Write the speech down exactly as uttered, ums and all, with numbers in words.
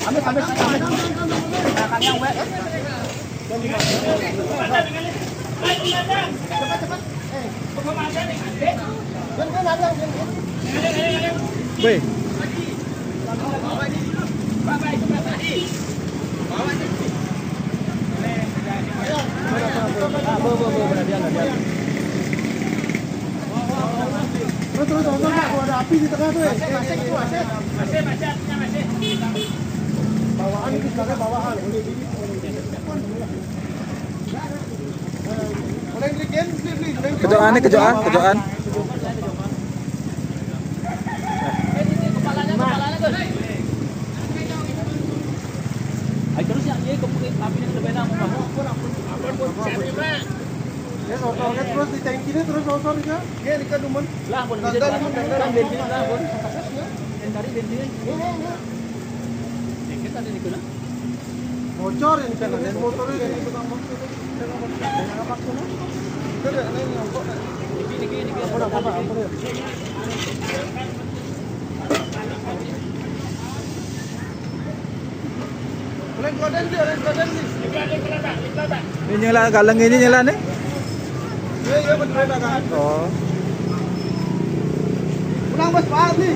Ambil, ambil, ambil. Nah, kalian wek. Weh. Terus, terus, terus, terus, ada api di tengah tuh, ya. Masih, masih, masih. Masih, masih, artinya masih. Bawaan ini, sekarang bawaan. Kejokan nih, kejokan, kejokan. Ayo terus ya, iya, kamu api yang lebih enak, mau kamu. Ya, sorot-sorot terus di tangki ini, terus sorot-sorot ya. Iya, ini kan duman. Lah, pun bisa, kan bensin lah, pun. Yang tadi bensin. Iya, iya, iya. Dikit ada di sana. Bocor ini kan, ada motor ini. Itu kan bocor. Itu ada yang nyangkut, kan? Dikit, dikit, dikit. Apa, apa, apa, apa, ya? Oleh keluaran dia, oleh keluaran ni. Ini nyala, galang ini nyala ni. Ya, ya, betul, kan? Oh. Pulang, Bos, Pak, ni.